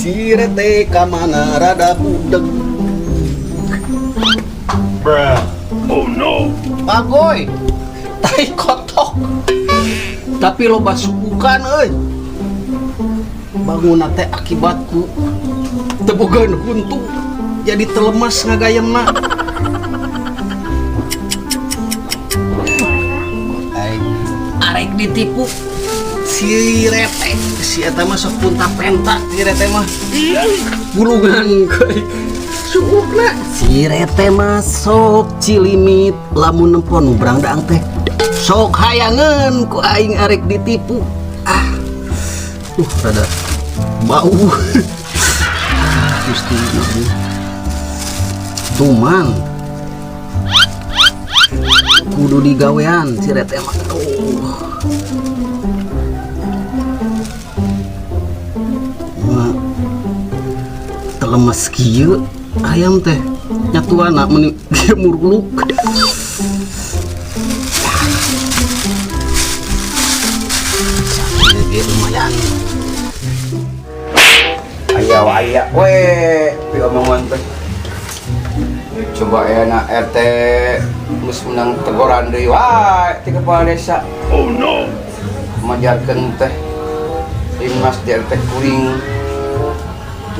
Si Rete ka mana rada budeg. Bruh. Oh no. Bagoy. Tai kotok. Tapi loba sukukan euy. Bangunna teh akibat ku teu bogaeun huntu jadi telemas ngagayemna. Aing arek ditipu si Rete, si eta mah sok punta penta si Rete mah. Bulungan euy. Suukna si Rete mah sok cilimit lamun nempo nu brangdang teh. Sok hayangeun ku aing arek ditipu. Ah. Rada bau. Gusti Nabi. Tuman. Kudu digawean si Rete mah. Tuh. Mah telemes kieu ayam teh nyatuana meuni muruluk. Sakieu ge lumayan. Aya aya we pi omongan teh. Coba ya na RT geus menang teguran deui wae ti kepala desa. Oh no. Majarkeun teh Linmas di RT kuring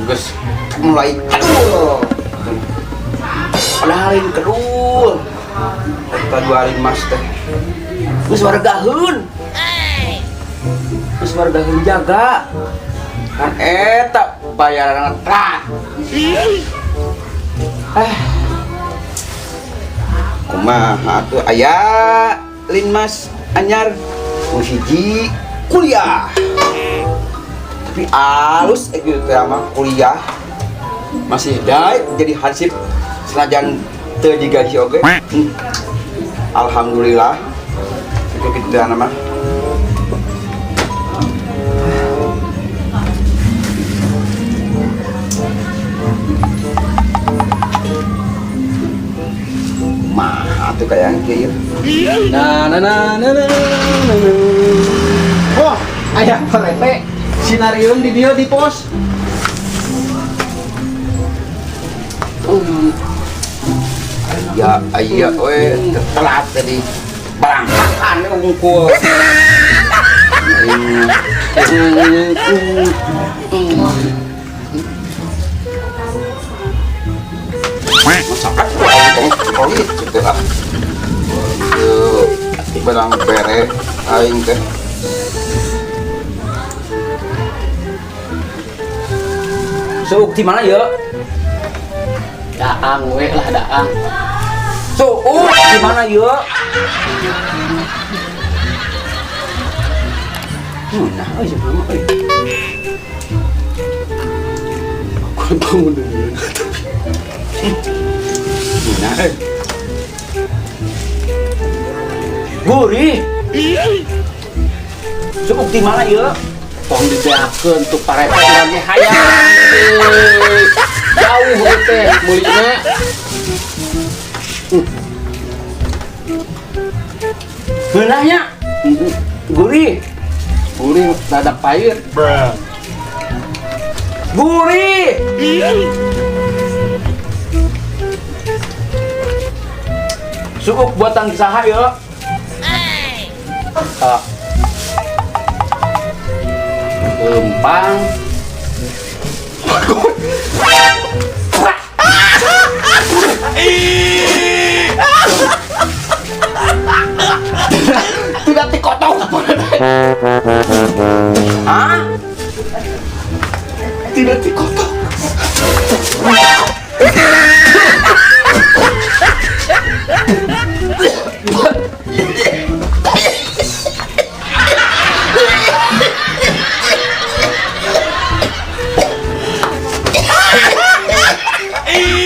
geus mulai kedul. Padahal lain kedul. Eta dua linmas teh. Geus wargaheun. Geus wargaheun jaga. Kan eta bayaran telat. Kumaha atuh aya linmas anyar nu hiji kuliah. Tapi alus gitu teh mah kuliah. Masih daek jadi hansip senajan teu digaji oge. Alhamdulillah. Itu kitu teh mah. Kumaha tuh kayak yang kieu. Na na na na na na. Wah, aya Rete sinarieun di dieu di pos. Aya aya we telat tadi. Barangkakan unggul. Masakan tong gitu ah. Barang bere aing teh. Suuk di mana ya? Daang we lah daang. Suuk di mana ya? Nah, euy mah euy. Aku bangun dulu. Nah, euy. Gurih. Suuk di mana ya? Tong dibeakeun tuh parete urang ge hayang. Jauh we teh meulina. Geunahnya. Gurih. Gurih rada pahit. Bruh. Gurih. Suuk buatan saha ya? Ah. Lempang. Tidak dikotong. Hah? Tidak dikotong.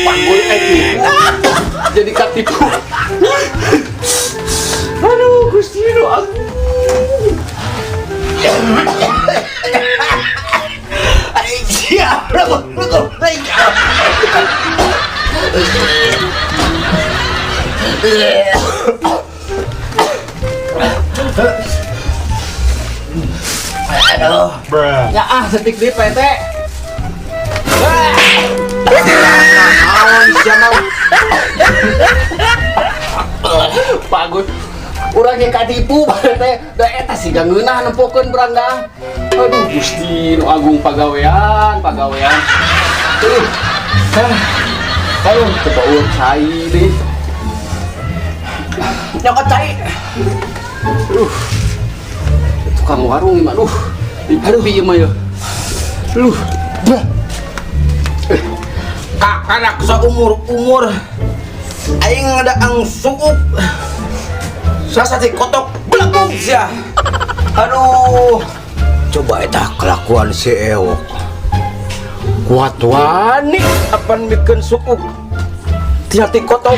Panggul jadi katipu. Aduh, Gusti nu agung. Bruh. Ya ah, setik di PT. Naon sia mah? Bagus. Urang ge katipu Pak RT. Da eta siga ngeunah nempokeun berangdah. Aduh, Gusti nu agung pagawean, pagawean. Tuh. Ah. Aduh, coba urang cai deui. Nyokot cai. Aduh. Tukang warung ieu mah, aduh. Aduh, ieu mah ya. Aduh. Bah. Kakarak saumur-umur aing ngadaang suuk. Sasati kotok belakung sia. Aduh. Coba eta kelakuan si Ewok. Kuat wani apan mikeun suuk. Tina ti kotok.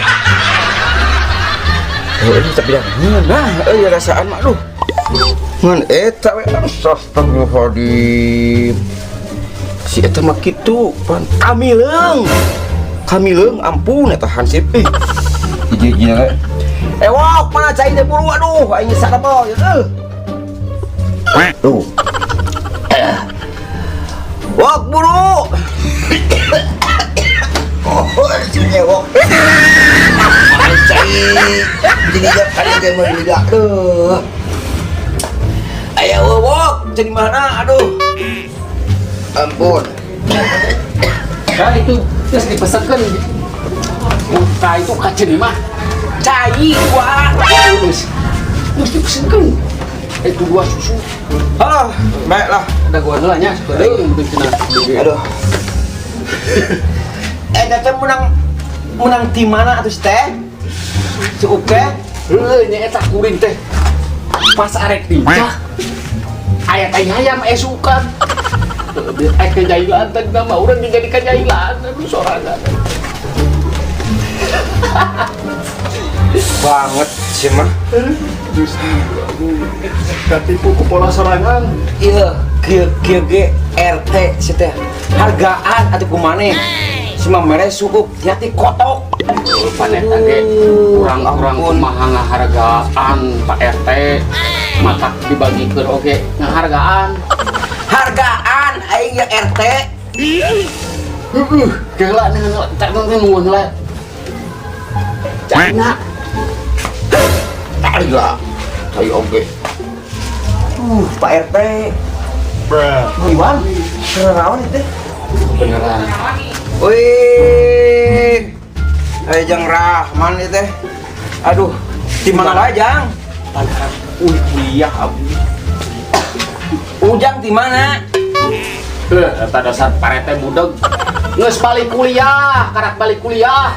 Eh, ini tapi dah ngeunah euy rasaan mah, aduh. Ngan eta we, astagfirullahaladzim. Si eta mah kitu pan kamileung. Kamileung, ampun eta hansip ih. Hiji-hiji we. Ewok, mana cai teh, buru, aduh, aing nyesek apa ya. Tuh. Wok, buru. Oh, si Ewok. Mana cai? Jadi dia kan dia mau lidah. Aduh. Ayo wok, jadi mana? Aduh. Ampun. Nah, itu terus dipesankan. Buka itu kacen mah. Cai gua. Terus terus dipesankan. Itu dua susu. Halo, baiklah. Ada gua heula nya, sekarang penting cenah. Aduh. Eh, teh menang menang di mana atuh teh? Cukup teh? Heueuh nya eta kuring teh. Pas arek tingkah. Aya tai hayam esukan. Eh, kejailan teh nama urang jadi kejailan, aduh, sorangan. Banget sih mah. Katipu ku pola sorangan. Iya, kieu kieu ge RT si teh. Hargaan atuh ku maneh. Si mah mere suup ti kotok. Pan eta ge kurang-kurang Ampun. Kumaha ngahargaan Pak RT, matak dibagikeun oge ngahargaan. Hargaan aing ya RT. Heeh, geula dengan tak nonton nunggu heula. Cina. Harga. Tai oge. Pak RT. Bruh. Oh, Iwan, naon itu? Beneran. Wih. Eh, Jang Rahman itu teh. Aduh, di mana wae, Jang? Pantaran wih kuliah abdi. Ujang di mana? Heuh, eta dasar parete budeg. Geus balik kuliah, karak balik kuliah.